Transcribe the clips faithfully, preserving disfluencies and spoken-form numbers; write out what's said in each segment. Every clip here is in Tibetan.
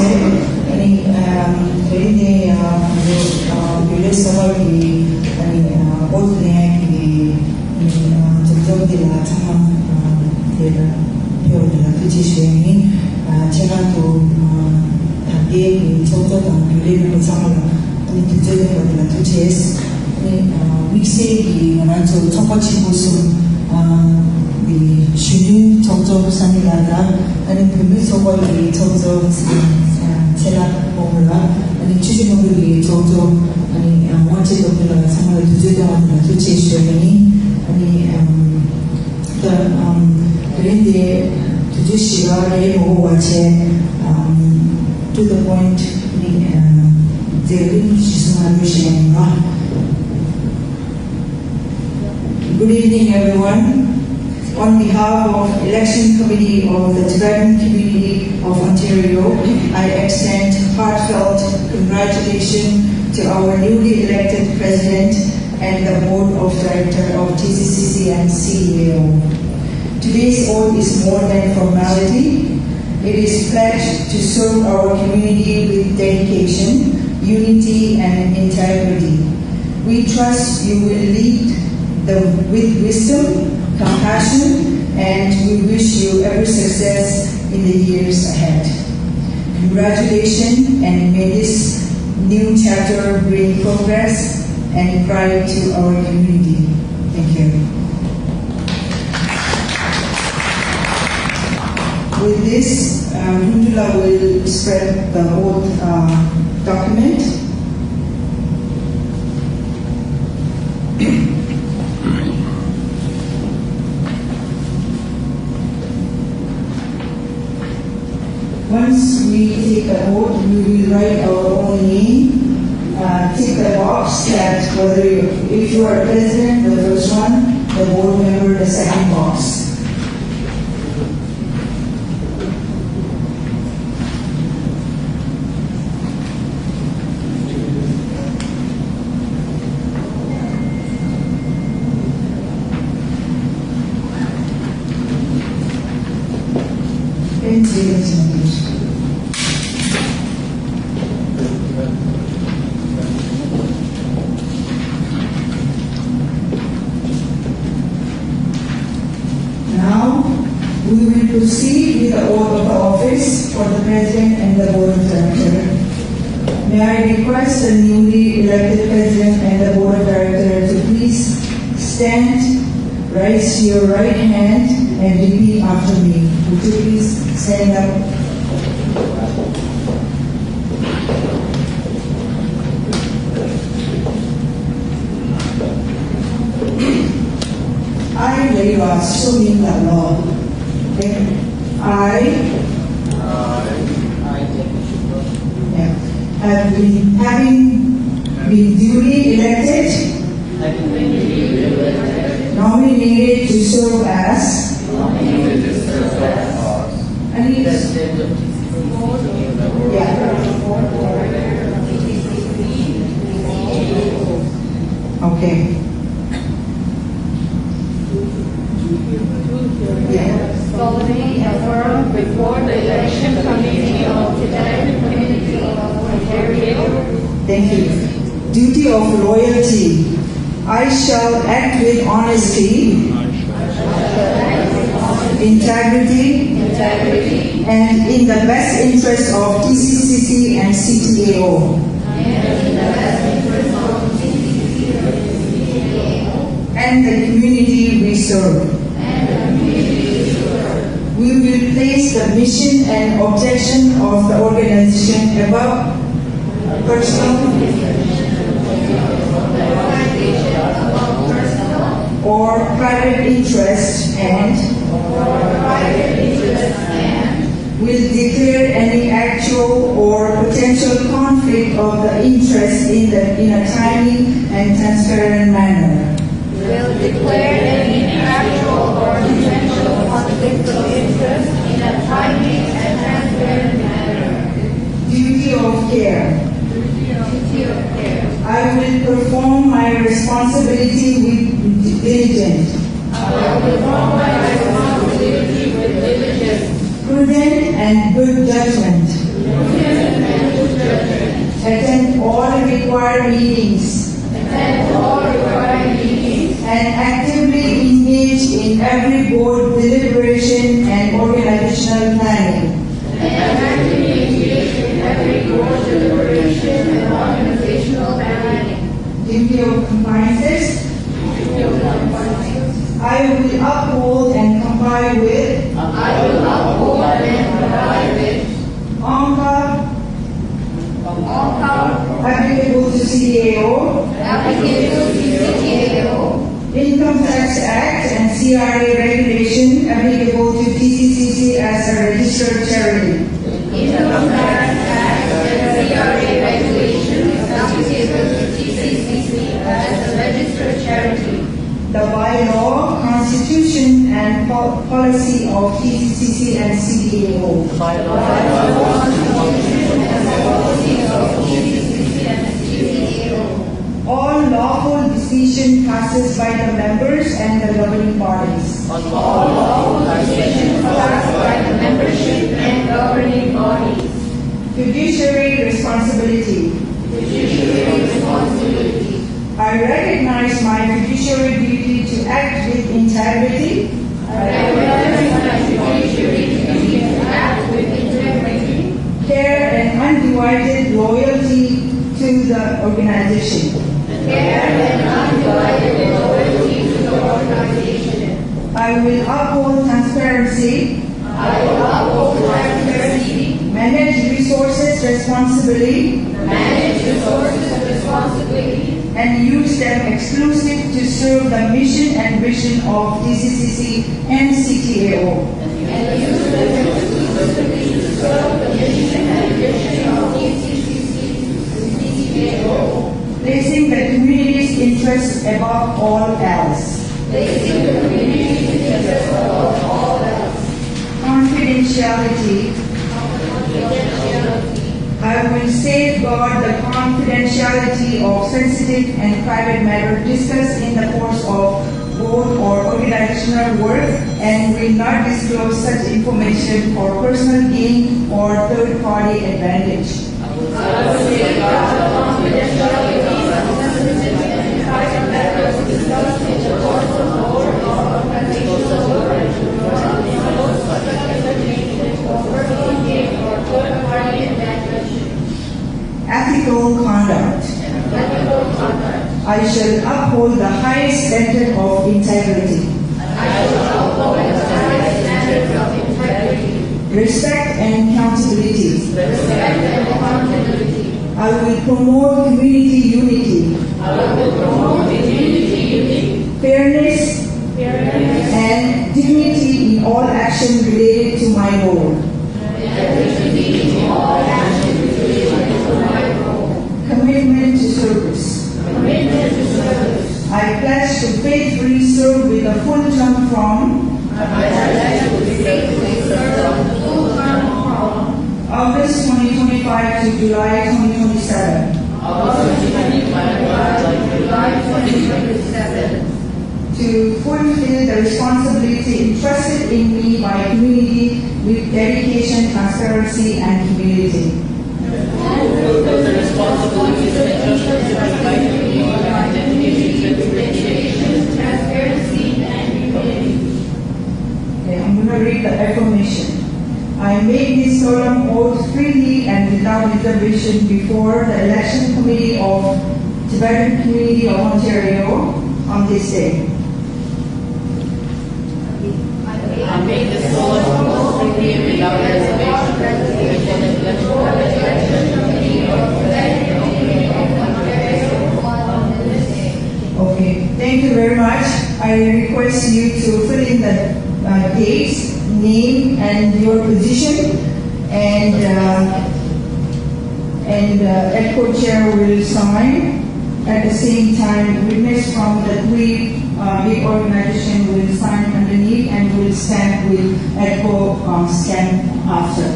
ཨ་ནི་ཨམ་དེ་རིང་འདི་ཨ་ང་ཚོ་ཨ་བོད་ལས་གསར་པ་གི་ཨ་ནི་ཨ་ཨོ་ལྡན་གི་ཨ་ནི་ཨ་ཚོགས་འདུ་འདི་ལ་ཚང་མ་ཨ་དེ་ལ་ཕེབས་པ་འདི་ལ་ཐུགས་རྗེ་ཆེ་ཞུ་ཡ་ཡིན། ཨ་ཆེད་མངགས་ཐོག་ཨ་ད་ལྟའི་གི་ཚོགས་གཙོ་དང་བོད་ལས་མི་སྣ་ཚང་མ་ལ་ཨ་ནི་དུས་ཚོད་བཏོན་པ་འདི་ལ་ཐུགས་རྗེ་ཆེ། ཨ་ནི་ཨ་དམིགས་བསལ་གྱིས་ང་རང་ཚོ་ཚོགས་པ་ཆེན་པོ་གསུམ་ཨ་གི་གཞོན་ནུའི་ཚོགས་གཙོ་བསམ་ཡས་ལགས་དང་ཨ་ནི་བུད་མེད་ཚོགས་པ་གི་ཚོགས་གཙོ་ཨ་ཚེ་ལྷ་དབང་མོ་ལགས། ཨ་ནི་ཆུ་བཞི་སྒང་དྲུག་གི་ཚོགས་གཙོ་ཨ་ནི་ཨ་དབང་ཆེན་སྟོབས་ལྡན་ལགས། ཚང་མ་ལ་དུས་ཚོད་བཏོན་པ་དེ་ལ་ཐུགས་རྗེ་ཆེ་ཞུ་ཡ་ཡིན། ཨ་ནི་ཨམ་ད་ཨམ་དེ་རིང་འདི་དུས་ཚོད་ཞེ་དྲག་རེད་མ་འགོར་བ་བྱས། ཨམ་to the point ནི་ཨམ་མཛད་རིམ་གཞི་བཟུང་ལ་ལོས་བཤད་ཡིན་ལ། Good evening, everyone. On behalf of Election Committee of the Tibetan Community of Ontario, I extend heartfelt congratulations to our newly elected President and the Board of Director of T C C C and C E A O. Today's oath is more than formality. It is pledged to serve our community with dedication, unity, and integrity. We trust you will lead the, with wisdom, compassion, and we wish you every success in the years ahead. Congratulations, and may this new chapter bring progress and pride to our community. Thank you. With this, uh, Hundula will spread the oath, uh, document. Once we take the oath, we will write our own name. Uh, tick the box that whether you, if you are president, the first one, the board member, the second box. Now, we will proceed with the oath of the office for the President and the Board of Director. May I request the newly elected President and the Board of Director to please stand, raise your right hand and repeat after me. Would you please stand up? I, Leiwa Somin Lalo. Okay. I, yeah, have been, having been duly elected, nominated to serve as, I need, yeah. Okay. Yeah. Solemnly affirm before the Election Committee of the Tibetan Community of Ontario. Thank you. Duty of loyalty. I shall act with honesty, integrity, and in the best interest of T C C C and C T A O and the community we serve. We will place the mission and objection of the organization above personal or private interest and will declare any actual or potential conflict of the interest in the, in a timely and transparent manner. Will declare any actual or potential conflict of interest in a timely and transparent manner. Duty of care. Duty of care. I will perform my responsibility with diligence. I will perform my responsibility with diligence. Prudent and good judgment. Prudent meetings. Attend all required meetings. And actively engage in every board deliberation and organizational planning. And actively engage in every board deliberation and organizational planning. Duty of compliances. I will uphold and comply with. I will uphold and comply with. Ongkar. Ongkar. Applicable to C D A O. Applicable to C D A O. Income Tax Act and C R A regulation applicable to T C C C as a registered charity. Income Tax Act and C R A regulations applicable to T C C C as a registered charity. The bylaw, constitution, and po- policy of T C C C and C D A O. All lawful decision passes by the members and the governing bodies. All lawful decisions passed by the membership and governing bodies. Fiduciary responsibility. Fiduciary responsibility. I recognize my fiduciary duty to act with integrity. I recognize my fiduciary duty to act with integrity. Care and undivided loyalty to the organization. Care and undivided loyalty to the organization. I will uphold transparency. I will uphold transparency. Manage resources responsibly. Manage resources responsibly. And use them exclusive to serve the mission and vision of T C C C and C T A O. And use them exclusively to serve the mission and vision of T C C C and C T A O. Placing the community's interests above all else. Placing the community's interests above all else. Confidentiality. I will safeguard the confidentiality of sensitive and private matter discussed in the course of board or organizational work and will not disclose such information for personal gain or third-party advantage. Ethical conduct. I shall uphold the highest standard of integrity. Respect and accountability. I will promote community unity, fairness, and dignity in all action related to my role. Commitment to service. I pledge to faithfully serve with a full term from August twenty twenty-five to July twenty twenty-seven. To fulfill the responsibility entrusted in me by community with dedication, transparency, and humility. Okay, I'm gonna read the affirmation. I make this solemn oath freely and without reservation before the Election Committee of Tibetan Community of Ontario on this day. I make this solemn oath freely and without reservation before the Election Committee of Tibetan Community of Ontario on this day. Okay, thank you very much. I request you to fill in the uh, dates, name, and your position, and uh, and uh, EDCO chair will sign. At the same time, witness from the three uh, big organization will sign underneath and will stamp with EDCO uh, stamp after.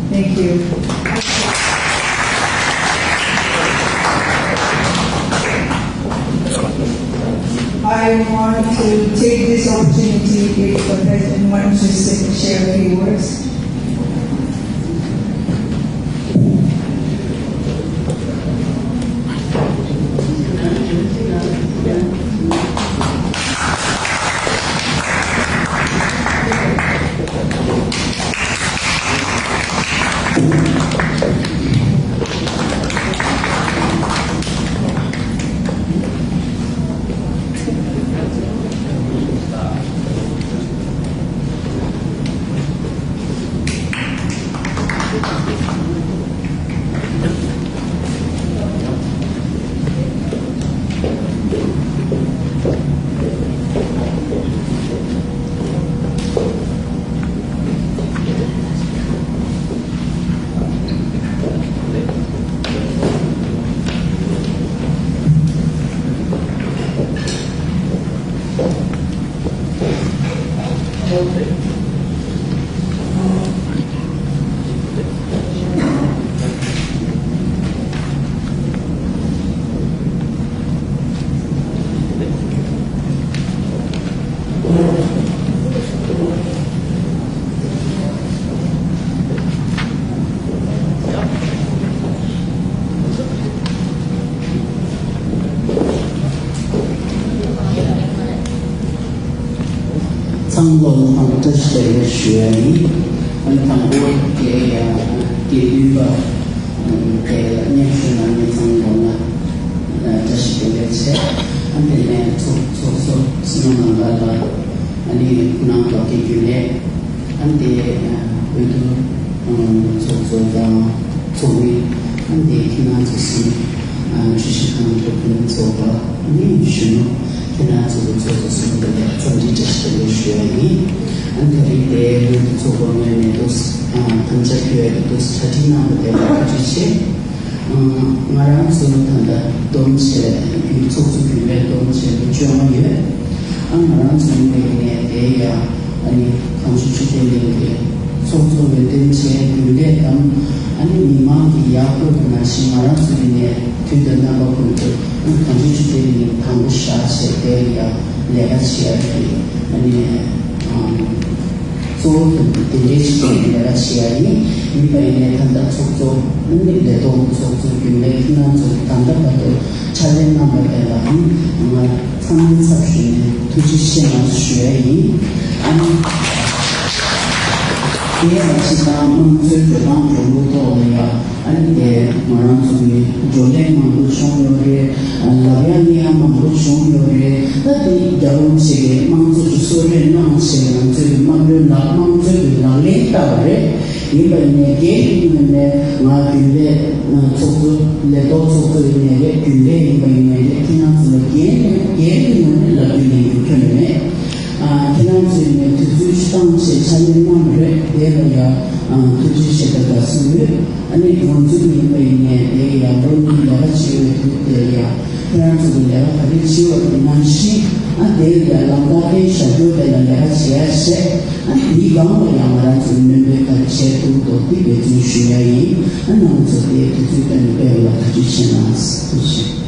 Thank you. I want to take this opportunity if the President wants to say, share a few words. ཚང་མ་ལ་བཀྲ་ཤིས་བདེ་ལེགས་ཞུ་ཡ་ཡིན། ཨ་ནི་དང་པོ་དེ་ཡང་དགེ་འདུན་པ་དེ་ལ་མཉམ་ཞུགས་གནང་མཁན་ཚང་མ་ལ་བཀྲ་ཤིས་བདེ་ལེགས་བྱས། ཨ་ནི་དེ་ནས་ཚོགས་ཚོགས་གཙོ་བསོད་ནམས་ལགས་ལ་ཨ་ནི་ཁོང་རྣམ་པ་གི་རྒྱུན་ལས། ཨ་ནི་དེ་འོས་བསྡུ་ཚོགས་གཙོ་དང་ཚོགས་མི། ཨ་ནི་དེ་ཁྱེད་རང་ཚོ་གསུམ་ཨ་ནི་ཀྲུའུ་ཞི་ཁང་དུ་ཕེབས་ཚོགས་པ། ཨ་ནི་གཞོན་ནུ་ཁྱེད་རང་ཚོ་གི་ཚོགས་གཙོ་གསུམ་ལ་འཚམས་འདྲི་བཀྲ་ཤིས་བདེ་ལེགས་ཞུ་ཡ་ཡིན། ཨ་ནི་དེ་རིང་དེ་འོས་བསྡུ་ཚོགས་པ་ངོས་ནས་འདུག་ཨ་དམ་བཅའ་ཕུལ་ཡ་གི་འདུག་གྲ་སྒྲིག་གནང་བ་དེ་ལ་ཐུགས་རྗེ་ཆེ། ང་རང་ཚོ་ད་ལྟ་བསྡོམས་བྱས་རྒྱུན་ཚོགས་གཙོ་རྒྱུན་ལས་བསྡོམས་བྱས་ལོ་བཅོ་ལྔ་ཡོད། ཨ་ང་རང་ཚོ་ངོས་ནས་དེ་ཡང་ཨ་ནི་གངས་ལྗོངས་ཆོས་ལྡན་གླིང་གི་ཚོགས་གཙོ་འོས་འདེམས་བྱས་རྒྱུན་ལས་དང་ཨ་ནི་མི་མང་གི་ཡག་པོ་དང་ནང་བཞིན་ང་རང་ཚོ་ངོས་ནས་དུས་དང་རྣམ་པ་ཀུན་ཏུ་ཨ་ནི་གངས་ལྗོངས་ཆོས་ལྡན་གླིང་དང་པོ་བཞག་བྱས་དེ་ཡང་ལས་ཀ་བྱེད་ཡག་གི་ཨ་ནི་ཨ། གཙོ་བོ་དེ་འདྲའི་ཞིག་ལས་ཀ་བྱེད་ཡ་ཡིན། ཡིན་པ་ཡིན་ནའི་ད་ལྟ་ཚོགས་གཙོ་ནི་ལས་ཐོག་ཚོགས་གཙོ་རྒྱུན་ལས་ཁྱེད་རང་ཚོ་ད་ལྟ་བར་དུ་ཕྱག་ལས་གནང་བ་དེ་ལ་ཨ་ནི་ང་ཚང་མའི་ཚབ་ཞུས་ནས་ཐུགས་རྗེ་ཆེ་གནང་ཞུ་ཡ་ཡིན། ཨ་ནི་དེ་ལ་སྤྱི་བཏང་དམངས་གཙོའི་འགྲོ་སྟངས་འགྲོ་ལུགས་ཐོག་ལ་ཡ། ཨ་ནི་དེ་ང་རང་ཚོ་ནི་བགྲོ་གླེང་མང་པོ་བྱུང་ཡོད་རེད། ལབ་ཡ་གླེང་ཡ་མང་པོ་བྱུང་ཡོད་རེད། ད་དེ་རྒྱལ་བ་ཞིག་གིས་དམངས་གཙོ་གི་གསོལ་རས་གནང་བྱས་ང་ཚོའི་དམངས་གཙོའི་ལག་དམངས་གཙོའི་གི་ལག་ལེན་བསྟར་བ་རེད། ཡིན་པ་ཡིན་ནའི་སྒེར་གྱི་ངོས་ནས་ང་རྒྱུན་ལས་ཚོགས་གཙོ་ལས་ཐོག་ཚོགས་གཙོ་ཡིན་ནའི་རེད། རྒྱུན་ལས་ཡིན་པ་ཡིན་ནའི་རེད། ཁྱེད་རང་ཚོ་ལ་སྒེར་ནས་སྒེར་གྱི་ངོས་ནས་ལབ་རྒྱུ་ལས་རྒྱུ་ཁྱོན་ནས་མེད། ཨ་ཁྱེད་རང་ཚོས་ནས་དུས་ཚོད་བཏང་བྱས་ཕྱག་ལས་གནང་བ་རེད། དེ་ལ་ཡང་ཨ་ཐུགས་རྗེ་ཆེ་དང་དགའ་བསུ་ཡོད། ཨ་ནི་ང་ཚོ་ཡིན་པ་ཡིན་ནའི་དེ་ཡང་ལོ་གཉིས་ལས་ཀ་བྱེད་པའི་དུས་དེ་ལ་ཡང་ཁྱེད་རང་ཚོ་གི་ལས་ཀ་ག་རེ་བྱེད་པ་དེ་ནང་བཞིན་ཨ་དེ་ལ་ཡང་ལམ་ཁ་ཕན་བཞག་རྒྱུ་དེ་ལ་ལས་ཀ་བྱེད་ཡ་བྱས། ཨ་དེའི་སྒང་ལ་ཡང་ང་རང་ཚོ་སྨན་པའི་ཁ་བྱས་ཐུབ་འདུག་དེ་འབད་བརྩོན་ཞུ་ཡ་ཡིན། ཨ་ནང་ཚོ་དེ་དུས་ཚོད་བཏོན་ནས་ཕེབས་ལ་ཐུགས་རྗེ་ཆེ་གནང་། ཐུགས་རྗེ་ཆེ།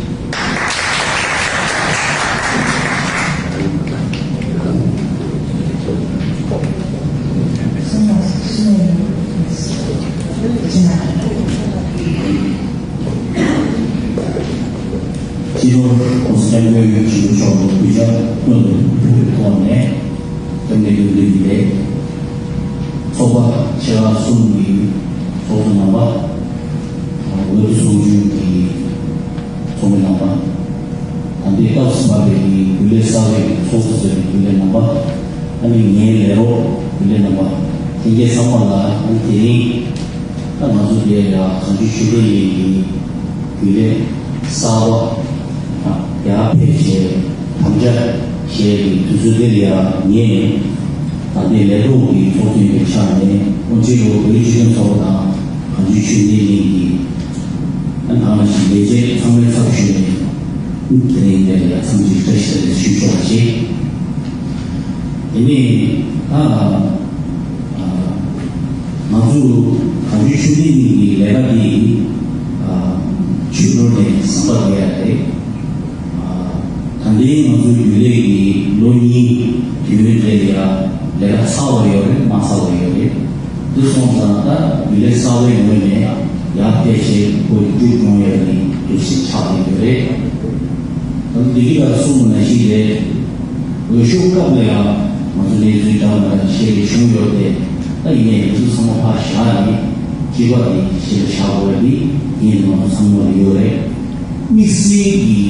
སྤྱི་ནོར་༸གོང་ས་༸སྐྱབས་མགོན་ཆེན་པོ་མཆོག་ལ་གུས་ཕྱག་སྔོན་དུ་ཕུལ་བའི་ཐོག་ནས། སྐྱབས་གནས་རྒྱུན་ལས་ཀྱི་ལས། ཚོགས་པ་ཆེ་ཁག་གསུམ་གྱི་ཚོགས་གཙོ་རྣམ་པ། འོས་བསྡུ་ཚོགས་ཆུང་གི་ཚོགས་མི་རྣམ་པ། ད་ལྟའི་སྐབས་སུ་བབས་པའི་རྒྱུན་ལས་གསར་པའི་ཚོགས་གཙོ་ཚོའི་རྒྱུན་ལས་རྣམ་པ། ཨ་ནི་ངའི་ལས་རོགས་རྒྱུན་ལས་རྣམ་པ། ལྷན་རྒྱས་ཚང་མ་ལ་ཨ་ནི་དེ་རིང་ད་ང་ཚོ་འདིར་ཡ་གངས་ལྗོངས་ཆོས་ལྡན་གླིང་གི་རྒྱུན་ལས་གསར་པ་ཡར་ཕེབས་བྱས་དམ་བཅའ་བཞེས་པའི་དུས་ཚོད་འདིར་ཡ་ངས་ད་ལྟའི་ལས་ཐོག་གི་ཚོགས་ཆུང་གི་ཆ་ནས་དབུ་འབྱེད་ལོ་བོད་རིགས་སྤྱི་མཐུན་ཚོགས་པ་དང་གངས་ལྗོངས་ཆོས་ལྡན་གླིང་གི་ཨ་ནང་བཞིན་ལས་བྱེད་ཚང་མའི་ཚབ་ཞུས་ནས་དེ་རིང་འདིར་ཡ་འཚམས་འདྲི་བཀྲ་ཤིས་བདེ་ལེགས་ཞུ་ཆོག་པ་བྱེད། དེ་ནས་ད་ང་ཚོ་གངས་ལྗོངས་ཆོས་ལྡན་གླིང་གི་ལས་ཀ་འདི་ཆུ་འགྲོ་ནས་ཟམ་པ་བརྒལ་ཡ་རེད། ད་ལྟའི་ང་ཚོའི་རྒྱུན་ལས་ཀྱི་ལོ་གཉིས་དུས་ཡུན་དེ་ལ་ཡ་ལས་ཀ་ཚར་བ་ཡོད་རེད། མ་ཚར་བ་ཡོད་རེད། འདི་སོང་ཙང་ད་རྒྱུན་ལས་གསར་པའི་ངོས་ནས་ཡར་ཕེབས་བྱས་ཁོ་མཇུག་སྐྱོང་ཡ་གི་དུས་ཚོད་ཆགས་བསྡད་ཡོད་རེད། ད་འདི་གི་ལ་གསུངས་ནང་བཞིན་རེད། འོས་ཤོག་སྐབས་ལ་ཡང་ང་ཚོ་གནས་ཚུལ་འདྲ་མི་འདྲ་ཞེ་པོ་བྱུང་ཡོད་དེ། ད་ཡིན་ནའི་འདི་ཚོ་ཚང་མ་ཕར་བཞག་ནས་སྤྱི་པ་དེ་ཞེ་པོ་བཞག་དགོས་པ་འདི་ངས་ང་ཚོ་ཚང་མ་ལ་ཡོད་རེད། དམིགས་བསལ་གྱི་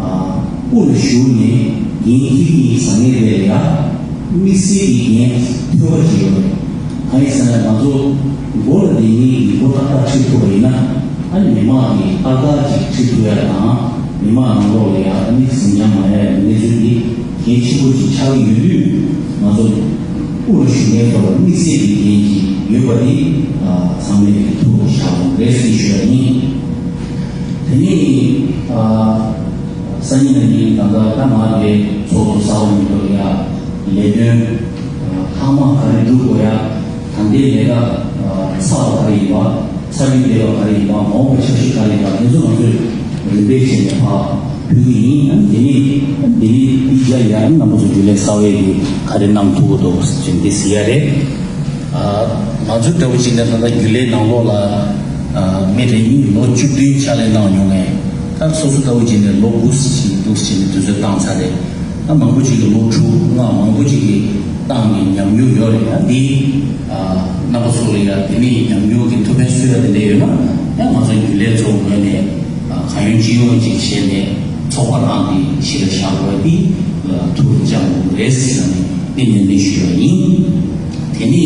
ཨ་དབུ་ལ་བཞུགས་ནས་འགན་འཁྱེར་གྱི་བཟང་ངན་དེ་ལ་ཡང་དམིགས་བསལ་གྱི་འགན་ཐོས་པ་ཅིག་ཡོད་རེད། གང་ཡིན་ཟེར་ན་ང་ཚོ་མགོ་ལ་བསྡད་མཁན་གྱི་མགོ་ཏག་ཏག་ཁྲིད་ཐུབ་པ་ཡིན་ན། ཨ་ནི་མི་མང་གི་ཏག་ཏག་ཅིག་ཁྲིད་ཐུབ་ཡ་དང་། མི་མང་ནང་ལོགས་ལ་ཡ་ཨ་ནི་ཟིང་ཆ་མ་ཡལ་བའི་གནས་ཚུལ་འདི་གལ་ཆེན་པོ་ཅིག་ཆགས་ཀྱི་ཡོད་དུས། ང་ཚོ་དབུ་ལ་བཞུགས་མཁན་ཚོ་ལ་དམིགས་བསལ་གྱི་འགན་ཅིག་ཡོད་པ་འདི་ཚང་མས་ཐུགས་ལ་བཞག་དགོས་རེད་ཟེར་ཞུ་ཡ་ཡིན། དེ་ནས་ཨ་སང་ཉིན་གནངས་ཉིན་ད་ལྟ་ད་ང་དེ་ཚོགས་གཙོ་གསར་པ་ཡིན་དུས་ཡ་ལས་དོན་ ཚང་མ་ག་རེ་སྒྲུབ་དགོས་ཡ། ད་ལྟའི་ལས་ཀ་ཚར་བ་ག་རེ་ཡིན་པ། ཚར་རྒྱུ་བསྡད་པ་ག་རེ་ཡིན་པ། མ་འོངས་པའི་འཆར་གཞི་ག་རེ་ཡིན་པ། དེ་ཚོ་ང་ཚོས་རིམ་པས་བྱས་ནས་ཕར་ཕུལ་གྱི་ཡིན། ཨ་ནི་དེ་ནས་དེ་ནས་ཡ་ཡ་རྣམ་པ་ཚོ་རྒྱུན་ལས་གསར་བས་ཀྱི་ག་རེ་གནང་ཐུབ་ཀྱི་འདུག་ཅེས་འདི་ཟེར་ཡ་རེད། ང་ཚོ་ལྟ་བུ་ཅིག་ནས་ད་ལྟ་རྒྱུན་ལས་ནང་ལོགས་ལ་མི་རེ་གཉིས་ལོ་བཅུ་བདུན་ཕྱག་ལས་གནང་མྱོང་ངས། ད་སོ་སོ་ལྟ་བུ་ཅིག་ནས་ལོ་དགུ་ཞིག་འདུག་ཅེས་ནས་དུས་ཚོད་བཏང་ཚར་རེད། ད་མང་པོ་ཅིག་གིས་ལོ་དྲུག་ལྔ། མང་པོ་ཅིག་གིས་བཏང་ནས་ཉམས་མྱོང་ཡོད་རེད། ཡང་འདི་རྣམ་པ་ཚོ་ལ་ཡང་དེ་ནས་ཉམས་མྱོང་གི་ཐུགས་ཕན་གསོས་ཡ་དེ་འདྲ་ཡོད་ན། ཡང་ང་ཚོ་རྒྱུན་ལས་ཚོ་ངོས་ནས་གང་ཡོང་ཅི་ཡོང་ཅིག་བྱས་ནས་ཚོགས་པ་ནང་གི་གཞི་ལ་བཞག་དགོས་པ་འདི་ཐུགས་སུ་བཅངས་དགོས་རེད་ཟེར་ནས་འདི་ནན་ཏན་ཞུས་པ་ཡིན། དེ་ནས་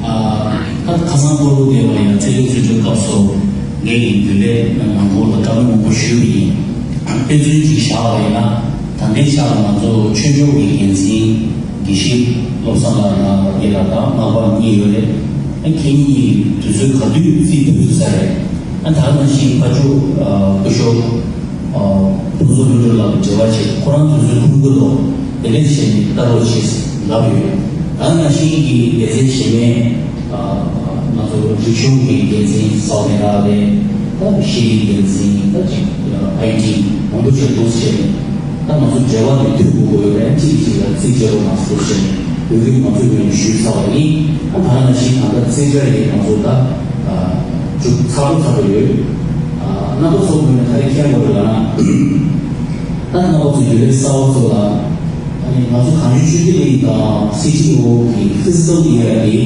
ཨ་ད་ཁ་སང་སྐོར་ལུགས་དེ་བ་ཡང་ཚེ་སྐྱོང་ཚུལ་ཁྲིམས་སྐབས་སུ་ངས་ཀྱི་རྒྱུན་ལས་ནང་སྐོར་ལ་བཀའ་མོལ་མང་པོ་ཞུས་པ་ཡིན། དཔེ་མཚོན་ཅིག་བཞག་པ་ཡིན་ན། ད་ལྟའི་ཆར་ལ་ང་ཚོ་ཆོས་ཕྱོགས་ཀྱི་འགན་འཛིན་དགེ་བཤེས་བློ་བཟང་ལགས་དང་དགེ་ལགས་དང་སྔགས་པ་གཉིས་ཡོད་རེད། ཨ་ཁྱེད་གཉིས་ཀྱིས་དུས་ཚོད་ག་དུས་རྩིས་ཐུབ་ཐུབ་ས་རེད། ཨ་ད་ནང་བཞིན་ཕར་ཕྱོགས་སྐུ་ཞབས་ཕུན་ཚོགས་ལྷུན་གྲུབ་ལགས་ཀྱི་འབྲེལ་བ་བྱེད། ཁོ་རང་དུས་ཚོད་ཁོམ་གྱི་འདུག་དེ་འདྲས་བྱས་ནས་ལྟ་རོགས་བྱེད་ལབ་ཡོད། ད་ནང་བཞིན་གྱི་སྡེ་ཚན་གཞན་མའི་ང་ཚོ་རིག་གཞུང་གི་འགན་འཛིན་ས་གནས་ལ་རེད། ད་ཤེས་རིག་འགན་འཛིན། ད་ཅིག་ཨའི་ཊི་མང་པོ་ཞིག་འདུག་བྱས་ནས། ད་ང་ཚོ་འབྲེལ་བ་དེ་མཐུད་དགོས་ཀྱི་ཡོད་རེད། གཅིག་གིས་གཅིག་ལ་རྩིས་སྤྲད་རོགས་གནང་ཟེར་བྱས་ནས་འབོད་སྐུལ་ང་ཚོའི་ངོས་ནས་ཞུས་ཚར་བ་ཡིན། ཨ་ད་ནང་བཞིན་ད་ལྟ་རྩིས་སྤྲད་ཡིན། ང་ཚོ་ད་མཇུག་ཚར་པོ་ཚར་པོ་ཡོད། རྣམ་པ་ཚོ་ངོས་ནས་ག་རེ་མཁྱེན་དགོས་རེད་ལབ་ན། ད་ནང་ཚོ་ཡུལ་ལས་གསར་བ་ཚོ་ལ། ཨ་ནི་ང་ཚོ་གངས་ལྗོངས་ཆོས་ལྡན་གླིང་དང་སི་ཊི་ཨོ་གི་ཕི་ཛི་ཀལ་ཡར་དེ་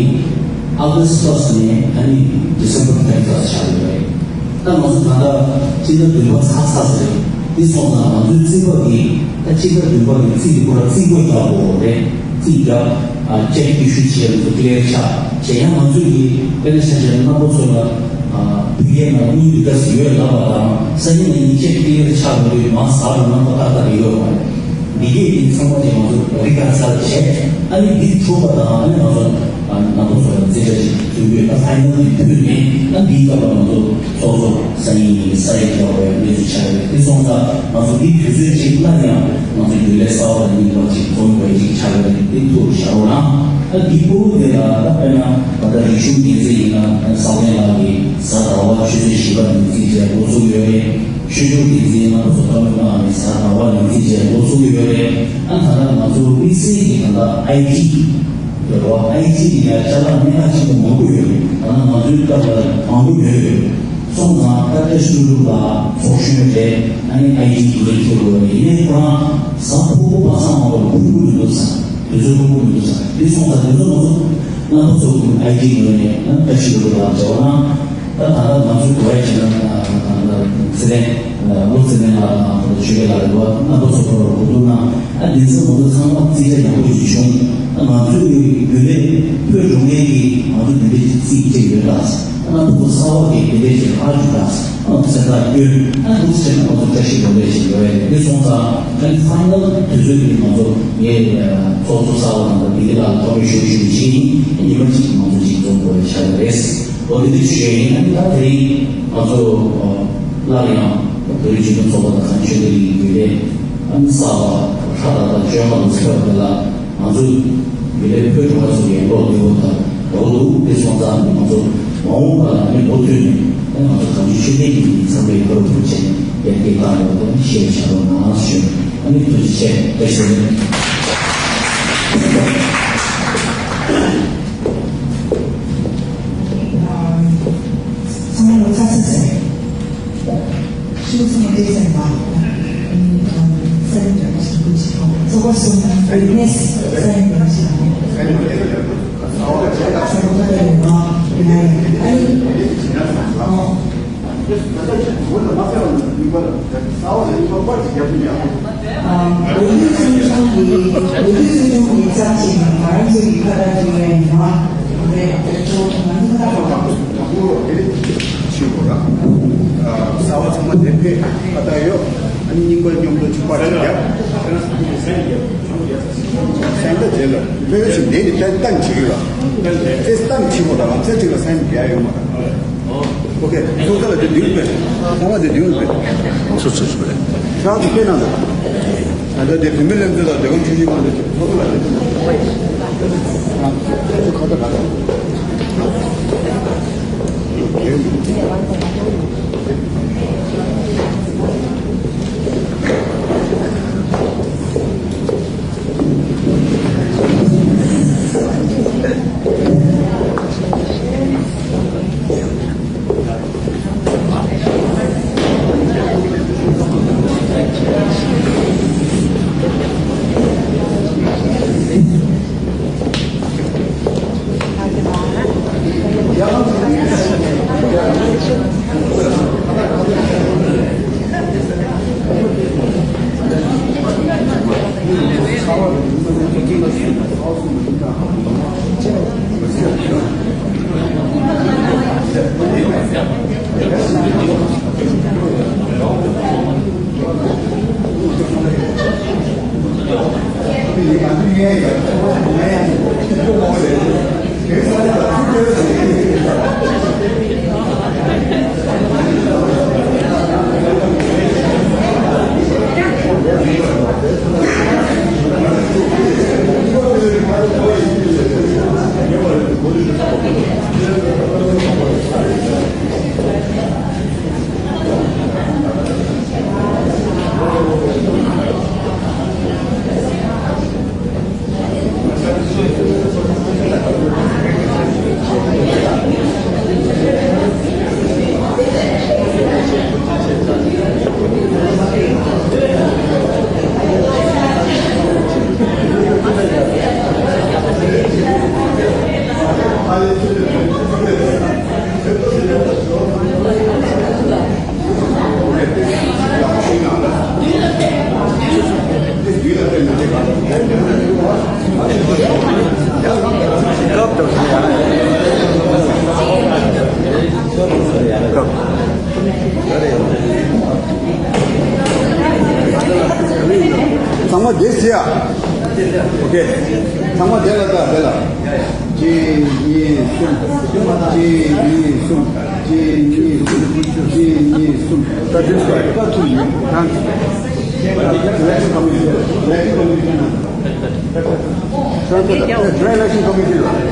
ཨོ་གྷ་སི་ཊི་ཕར་སི་ཊི་ནས་ཨ་ནི་ཌི་སེམ་བར་ཐར་ཊི་ཕར་སི་ཊི་ཆགས་ཡོད་རེད། ད་ང་ཚོ་ད་ལྟ་སྤྱི་ཟླ་བདུན་པ་ཚར་ཚར་ཟེར་རེད། འདི་སོང་ཙང་ང་ཚོའི་རྩིས་པ་གི་ད་སྤྱི་ཟླ་བདུན་པ་གི་རྩིས་དེ་ཁོ་རང་རྩིས་སྒོ་རྒྱག་དགོས་རེད། རྩིས་རྒྱག་ཨ་ཅེག་ཨི་ཤུ་བྱས་ལ་ཀི་ལི་ཡར་ཆགས་བྱས། ཡང་ང་ཚོས་ཀྱི་དཔེར་ན་ཆ་བཞག་ན་རྣམ་པ་ཚོ་ལ་ཨ་ཕ་གིའི་ནང་དངུལ་འདི་འདྲ་ཞིག་ཡོད་ལབ་པ་དང་སང་ཉིན་ནས་ཉིན་ཅེག་ཀི་ལི་ཡར་ཆགས་འགྲོ་དུས་མ་ཟ་རུ་རྣམ་པ་ཏག་ཏག་རེ་ཡོད་པ་རེད། འདི་གས་ཀྱི་ཚང་མ་དེ་ང་ཚོ་རི་ཁ་ཚར་བྱས། ཨ་ནི་འདི་གྲུབ་པ་དང་ཨ་ནི་ང་ཚོ་ཨ་རྣམ་པ་ཚོ་ལ་རྩིས་ཁྲ་ཞིག་མཐུན་དགོས། ད་ཕ་ཡི་ནལ་འདི་ཕུལ་ནས་ཨ་འདིའི་སྐབས་ལ་ང་ཚོ་ཚོགས་གཙོ་སང་ཉིན་ཉིན་གྱི་ས་ཡིག་རྒྱག་པའི་གནས་ཚུལ་ཆགས་ཡོད་རེད། དེ་སོང་ཙང་ང་ཚོ་འདི་དུས་ཚོད་ཅིག་སླར་ཡང་ང་ཚོ་རྒྱུན་ལས་གསར་པ་དང་རྙིང་པ་ཅིག་འཛོམས་དགོས་ཅིག་ཆགས་ཡོད་རེད། དེ་ཐུགས་བཞག་རོགས་གནང་། ཨ་འདི་ཕུ་བོ་དེ་ལ་ད་དཔེར་ན་ད་ལྟ་རིག་གཞུང་འགན་འཛིན་ཡིན་ན་ས་བོན་ལགས་ཀྱིས་གཟའ་ཟླ་བ་ཆུ་ཚོད་བཞི་པ་ནས་རྩིས་སྤྲད་འགོ་བཙུགས་ཡོད་རེད། ཆོས་ཕྱོགས་འགན་འཛིན་རྣམ་པ་ཚོ་བཀའ་མོལ་གནང་ནས་གཟའ་ཟླ་བ་ནས་རྩིས་སྤྲད་འགོ་བཙུགས་ཡོད་རེད། ཨ་ད་ལྟ་ང་ཚོ་དམིགས་བསལ་གྱི་ད་ལྟ་ཨའི་ཊི་ཡོད་རེད་བ། ཨའི་ཊི་དེ་ཡང་ཅ་ལག་གནད་འགག་ཆེན་པོ་མང་པོ་ཡོད་རེད། ད་ལྟ་ང་ཚོའི་སྐབས་ལ་མང་པོ་ཡོད་རེད། སོང་ཙང་ད་ལྟ་ཤུ་ལུག་ལ་ཚོགས་གཞོན་རེད། ཨ་ནི་ཨའི་ཊི་དེ་འདྲ་ཁྱོད་རེད། ཡིན་ནའི་ཁོ་རང་གཟའ་ཕུར་བུ་པ་སངས་པ་ལ་ཁུར་ཁུར་མི་འདུག་ས། དུས་ཚོད་ཁུར་ཁུར་མི་འདུག་ས། དེ་སོང་ཙང་དེ་ཚོ་ང་ཚོ་རྣམ་པ་ཚོ་ཨའི་ཊི་ངོས་ནས་ཨ་ད་ཤུ་ལུག་ལ་འབྲེལ་བ་གནང་། ད་ད་ལྟ་ང་ཚོའི་གོ་ཡ་བྱས་ན་ད་ད་ཚེ་བརྟན་བློ་ཚེ་བརྟན་ལགས་དང་ད་ཆོས་རྒྱལ་ལགས་རེད་བ། རྣམ་པ་ཚོ་ཁོ་རང་གོ་བསྡུར་གནང་། ཨ་དེ་ཚོ་ང་ཚོ་ཚང་མ་རྩིས་ཆ་ཡག་པོ་ཞིག་བྱུང་། ཨ་ང་ཚོའི་རྒྱུན་ལས་བོད་འགྲོ་མཁན་གྱི་ང་ཚོ་དེ་འདྲའི་རྩིས་ཅིག་ཡོད་ད། ཨ་རྣམ་པ་ཚོ་གསར་པ་གི་དེ་འདྲའི་ཅིག་ཧ་ཅུ་ད། ཨ་སེམས་ཐག་སྐྱོན། ཨ་འདུག་སེ་ང་ཚོ་བཀྲ་ཤིས་ལོ་ལེགས་ཞིག་ཡོད་རེད། དེ་སོང་ཙང་ཨ་ནི་ཕ་ནལ་དུས་ཚོད་འདི་ང་ཚོ་ངས་ཚོགས་གཙོ་གསར་པ་དང་བདེ་སྐྱིད་ལགས་ལ་ཐོག་མའི་ཞུ་ཞུ་བྱེད་ཀྱི་ཡིན། ཉི་མ་གཅིག་ང་ཚོ་གཅིག་འཛོམས་དགོས་པའི་ཆ་ལ་རེད། འོ་དེ་འདྲ་ཞུ་ཡ་ཡིན། ཨ་ནི་ད་དེ་རིང་ང་ཚོ་སླར་ཡང་བོད་རིགས་སྤྱི་མཐུན་ཚོགས་པ་དང་གངས་ལྗོངས་ཆོས་ལྡན་གླིང་གི་རྒྱུན་ལས་ཨ་ནི་གསར་པ་ཧྲ་ཏག་ཏག་བཅོ་ལྔ་ལ་ཕེབས་པ་དེ་ལ་ང་ཚོ་ཡུལ་ལས་བོད་གྲོང་པ་ཚོ་ཡོད་མདོག་འདུག་པ་དང་འགྲོ་འདུག་དེ་སོང་ཙང་ང་ཚོ་མ་འོངས་པ་ལ་ནི་མུ་མཐུད་ནས་ང་ཚོ་གངས་ལྗོངས་ཆོས་ལྡན་གླིང་གི་འཚམས་པའི་ཁོར་ཡུག་བྱས་ནས་ཡར་རྒྱས་བཏང་ཡོང་བ་ཤེས་བྱ་རོགས་གནང་ཞུ། ཨ་ནི་ཐུགས་རྗེ་ཆེ། བཀྲ་ཤིས་བདེ་ལེགས། ཚང་མ་ལ་ཚ་ཚ་ཚ། ཤུགས་ཆེན་པོ་བསྟན་ཟིན་པ། ཚོགས་པ་གསུམ་བིག་ནེ་སི་ས་ཡིན་པ་ཞིག་ཨ། ཨ། བོད་རིགས་སྲིད་གཞུང་གི་བོད་རིགས་སྲིད་གཞུང་གི་རྩ་ཆེན་ང་རང་ཚོ་གི་ཁ་བརྡ་བྱེད་ཡ་ཡིན་ན་རེད། དེ་ཚོ་ང་ཚོ་ཁ་བརྡ་དང་པོ་དེ་རིང་ཆེན་པོ་ར། གསར་པ་ཚང་མ་དེ་ཕེབས་ཁ་བརྡ་ཡོད། ཨ་ནི་རྙིང་པ་མཉམ་དུ་ཆུ་ཕར་རྒྱབ། སེང་གེ་རྗེས་ལ་ལྷོད་ལྷོད་ཞིག་འདས་ནས་ཏན་ཏན་བྱེད་ཀྱི་ལ། ཨེ་སི་ཏན་ཆེན་པོ་དང་ང་ཚོའི་གཅིག་ལ་སེང་གེ་རྒྱག་ཡོད་མ་རེད། ཨོ་ཁེ། ཚོགས་གཙོ་ལགས་དེ་མདུན་ལ་ཕེབས། ཚང་མ་དེ་མདུན་ལ་ཕེབས། ཚུར་ཚུར་ཚུར་ཕེབས། ཕྱག་དེ་ཕེབས་གནང་དང་། ད་ལྟ་དེ་བུད་མེད་ལྷན་ཚོགས་དང་བདེ་སྐྱིད་ཆོས་སྐྱིད་དབང་དུ་ཚོགས་གཙོ་ལགས་དེ་ཕེབས་གནང་། ཚང་མ་བསྡད་ཟེར་ཡ། ཨོ་ཁེ། ཚང་མ་བསྡད་ལ་ད་བསྡད་ལ། གཅིག་གཉིས་གསུམ། གཅིག་གཉིས་གསུམ། གཅིག་གཉིས་གསུམ། གཅིག་གཉིས་གསུམ། ད་དེ་ཚོ་ད་ཐུག་ཡིན། ད་election committee election committee ད་election committee ལ།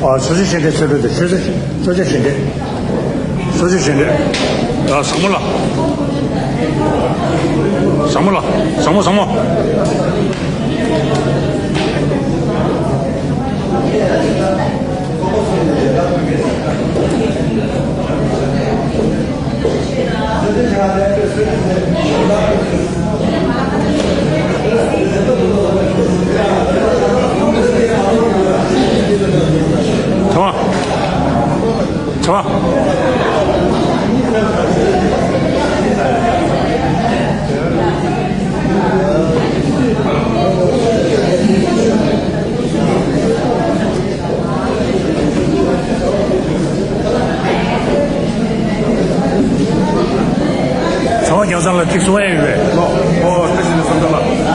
ཨ། ཆོས་རྗེ་ཤེས་འདྲེ་ཆོས་གྲོགས་དེ། ཆོས་རྗེ་ཆོས་རྗེ་ཤེས་འདྲེ། ཆོས་རྗེ་ཤེས་འདྲེ། ཨ། བཟང་མོ་ལགས། བཟང་མོ་ལགས། བཟང་མོ་བཟང་མོ། ཚང་མ། ཚང་མ། ཚ་བ་རྒྱལ་ཚང་ལ་ཅིག་གསུང་ཡ་ཡོད་པས། ཨོ། བཀྲ་ཤིས་བདེ་ལེགས་བསམ་གྲུབ་ལགས།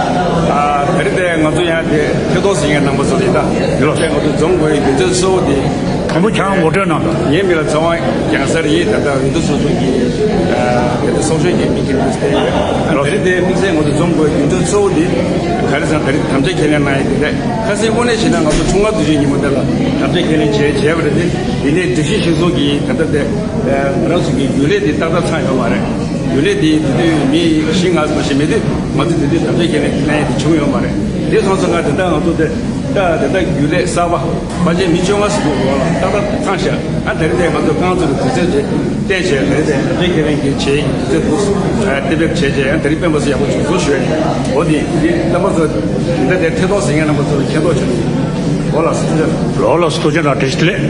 ཨ། ད་རེས་དེ་ང་ཚོ་ཡང་དེ་ཐད་གཏོང་ཟིན་མཁན་རྣམ་པ་ཚོ་ལ་ཡིན་ད། ཡོད་ལགས། དེ་ང་ཚོ་འཛོམས་དགོས་ཡི་དུས་ཚོད་གཙོ་བོ་དེ། དང་པོ་ཁྱེད་རང་ངོ་སྤྲོད་གནང་དང་། ངའི་མིང་ལ་ཚེ་དབང་རྒྱལ་མཚན་ཡིན། ད་ལྟ་འོས་བསྡུ་ཚོགས་ཆུང་གི། ཨ། དེ་ཚོགས་གཞོན་གྱི་མི་གི་ལུས་རྩལ་ཡོད། ད་རེས་དེ་དམིགས་བསལ་ང་ཚོ་འཛོམས་དགོས་རྒྱུ་མཚན་གཙོ་བོ་དེ་ག་རེ་ཟེར་ན། ད་རེས་དམ་བཅའ་ཁས་ལེན་གནང་ཡས་དེ་རེད། ཁ་སང་དངོས་གནས་བྱས་ན་ང་ཚོ་འཁྲུངས་སྐར་དུས་ཆེན་ཉིན་མོ་དེ་ལ་དམ་བཅའ་ཁས་ལེན་བྱས་བྱས་པ་རེད་དེ། དེ་ནས་སྒྲིག་གཞི་གཞིར་བཟུང་གིས་ད་ལྟ་དེ་ང་རང་ཚོ་གི་རྒྱུན་ལས་དེ་ཏག་ཏག་ཚང་ཡོད་མ་རེད། རྒྱུན་ལས་དེ་དེ་དུས་མི་བཞི་ལྔ་ཙམ་ཞིག་མེད་དུས་ང་ཚོ་དེ་དུས་དམ་བཅའ་ཁས་ལེན་གནང་ཡས་དེ་བྱུང་ཡོད་མ་རེད། དེ་སོང་ཙང་ང་དེ་ལྟར་ང་ཚོ་དེ། ད་དེ་ལྟར་རྒྱུན་ལས་གསར་པ་ཕལ་ཆེར་མི་བཅོ་ལྔ་ཟིན་པའི་འོག་ལ་ཏག་ཏག་ཚང་ཤག་ཨ། ད་རེས་དེ་ང་ཚོ་རྐང་ཚོ་གི་དུས་ཚོད་དེ་བསྟན་བྱས། ད་རེས་དེ་དམ་བཅའ་ཁས་ལེན་གྱི་བྱེད་ཡིན་དུས་ཚོད་འདུག་ཨ། དེ་བེད་བྱས་བྱས། ཨ། ད་རེས་སྤེན་པ་ཚོ་ཡག་པོ་བྱུང་སོང་ཞུ་ཡ་ཡིན། འོ་དེ་དེ་རྣམ་པ་ཚོ་ད་ལྟ་དེ་ཐད་གཏོང་ཟིན་མཁན་རྣམ་པ་ཚོ་ལ་མཁྱེན་རྟོགས་བྱུང་ཡོད། འོ་ལགས་སོ། ཐུགས་རྗེ་ཆེ། ལོ་ལགས་སོ། ཐུགས་རྗེ་དང་བཀྲ་ཤིས་བདེ་ལེགས།